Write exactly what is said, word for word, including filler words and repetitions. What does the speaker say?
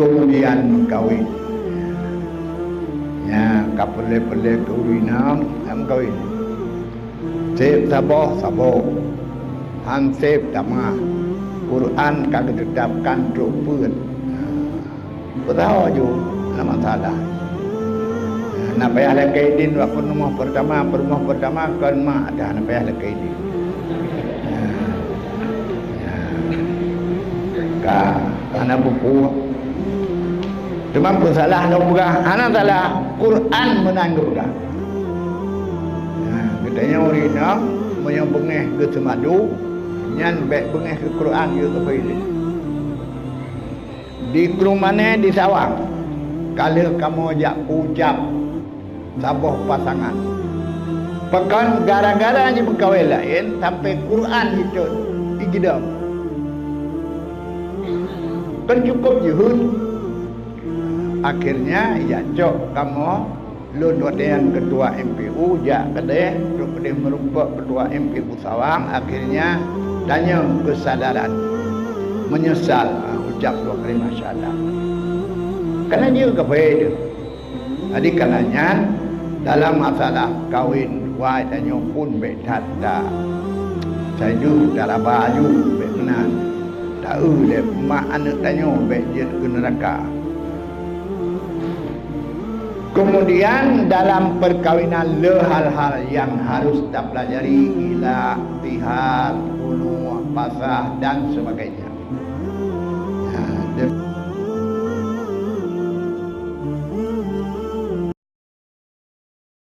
Keumudian meukawen. Nyan ka peureulèe-peureulèe keu ureueng inong, ka meukawen. Sép saboh, saboh. Han sép tamah. Quran ka geuteutabkan trok peuet. Beutôi ju, hana masalah. Na payah lakèe idin bak peurumoh peurtama, peurumoh peurtama kon mak dah, na payah lakèe idin. Ka, hana peue-peue. Teuma peue salah lôn peugah? Hana salah, Quran meunan geupeugah. Nah, geutanyoe ureueng inong, meunyoe beungèh geuseumadu, nyan bèk beungèh keu Quran, yue keu Faiz. Di Krueng Mané di Sawang, ka lheueh kamoe jak peuucab saboh pasangan. Pakon gara-gara jimeukawen laén sampai Quran jitôt, ijidong. Kan cukup jeuhet. Akhirnya, ijak cok kamoe, lôn watèe nyan keutua M P U, jak keudeh, trok keudeh meurumpok keutua M P U Sawang. Akhirnya, tanyong keusadaran. Meunyeusal, ah, ucab dua kali masyaallah. Kana jeuet kafé teuh. Jadi, kana nyan, dalam masalah kawen, wai tanyoe phôn bèk that ta-, sajoh taraba aju bèk meunan. Ta-eu lé mak aneuk tanyoe bèk jeuet keu neuraka. Keumudian, dalam peukawinan le hal-hal nyang harôh tapeulajari, ilak, tihar, puluh, pasah, dan sebagainya. Nah,